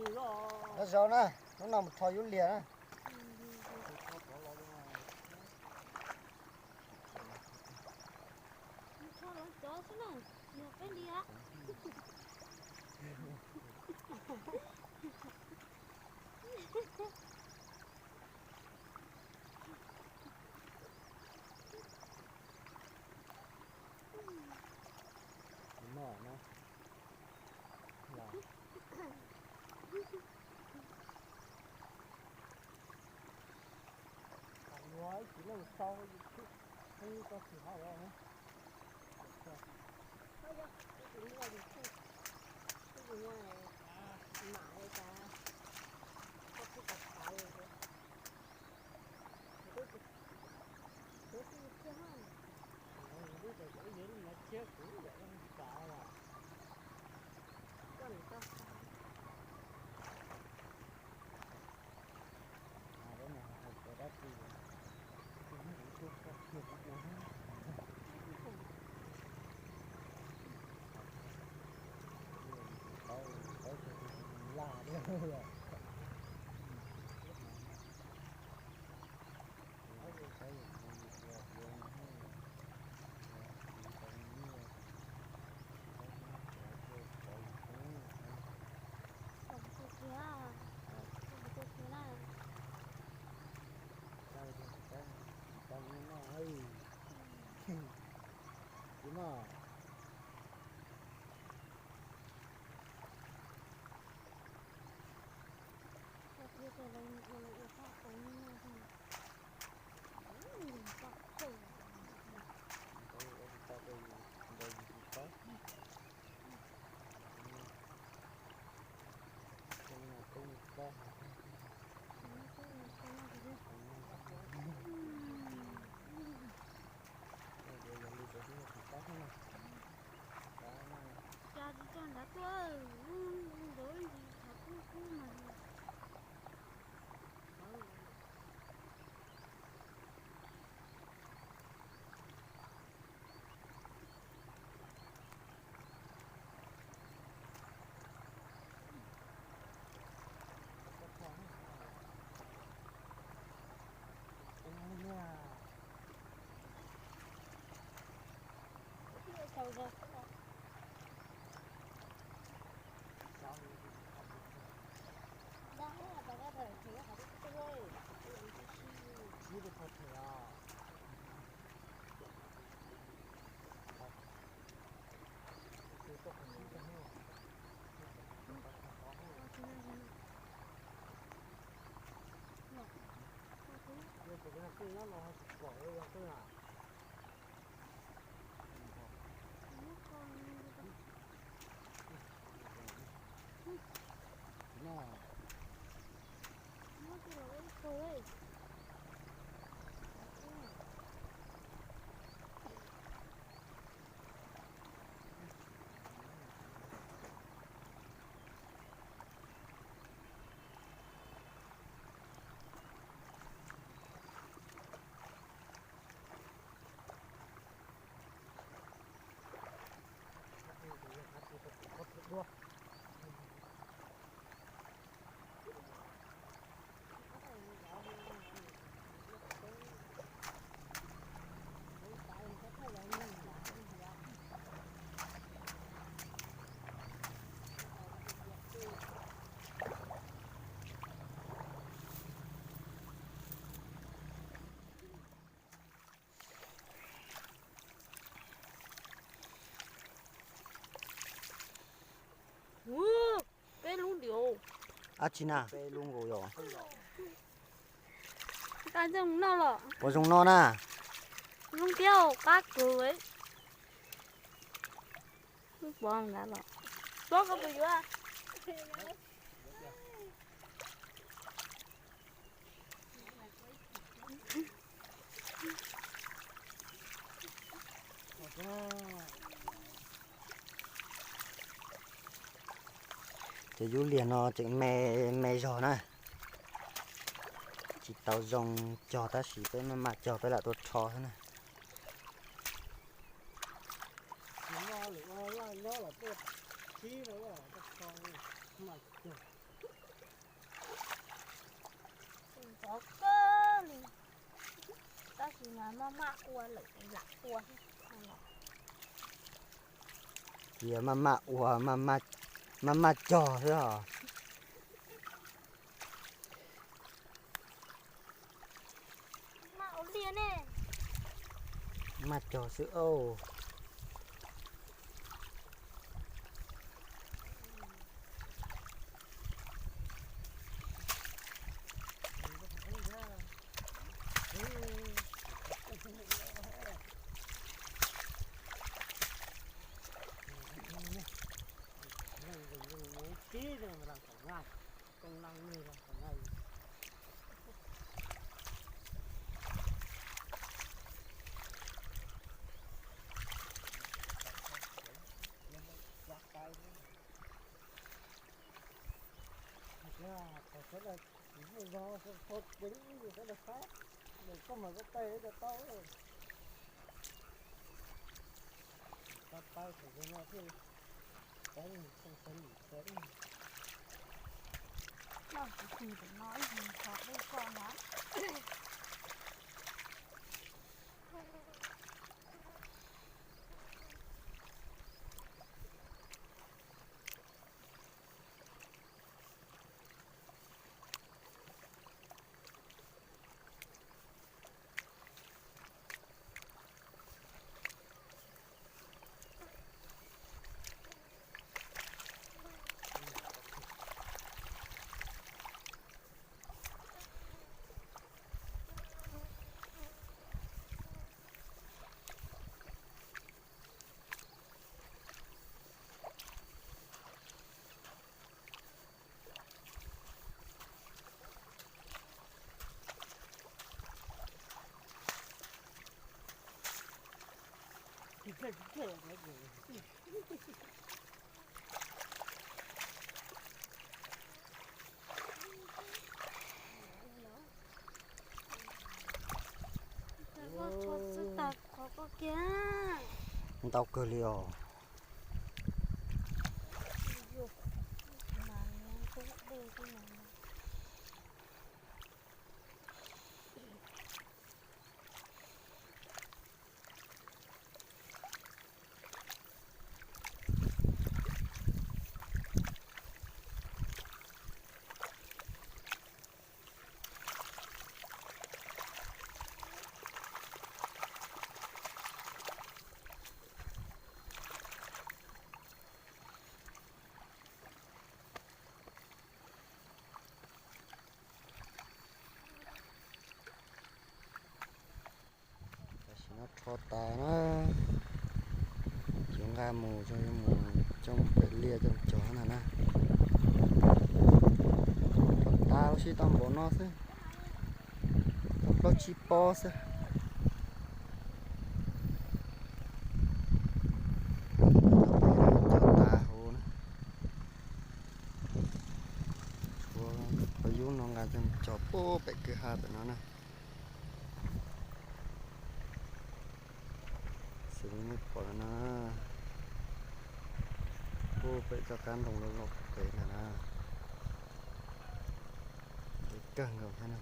Nyob zoo na, hnub no mus rho yub liag na. Cas tsis tso nrad tuaj, ntawd tsis thaum kub kub mas. Peb lub ntiav. Ab tsi na, peb lub nkaus yom. Nqa ntxeej noj los. Puas zoo noj na? Zoo thiab, qab kawg. Wb pov nrad los. Pov koj puas yuav? Cov yub liag no tseem me me zog na, tsis tau zoo cog tab sis peb maj mam cog peb lam tuaj rho xwb na. Tsis muaj lwm ua laj nyob los tuaj khib rau tuaj rho, maj cog. Tsov kawg li, tab sis mas maj maj ua lawm ces lam ua thiab. Cia maj maj ua, maj maj cog xwb os. Maj ua liaj ne. Maj cog xwb os. Noj tsis twg tam no ib hmo tso dej koj na. Ntau kawg li os. Tam sim no rho tas na, yuav nqa mus, yuav mus coj mus pem liaj coj mus cog na na. Rho tas ua si tau npaum no xwb, tau plaub tsib pob xwb. Cog tas hauv na. Tshuav qhov yub no nqa coj mus cog puag pem kwj ha pem no na. Xws li nej pom no, puag pem toj qab ntoo loj loj pem ntawm na. Pem kawg nkaus thiab na.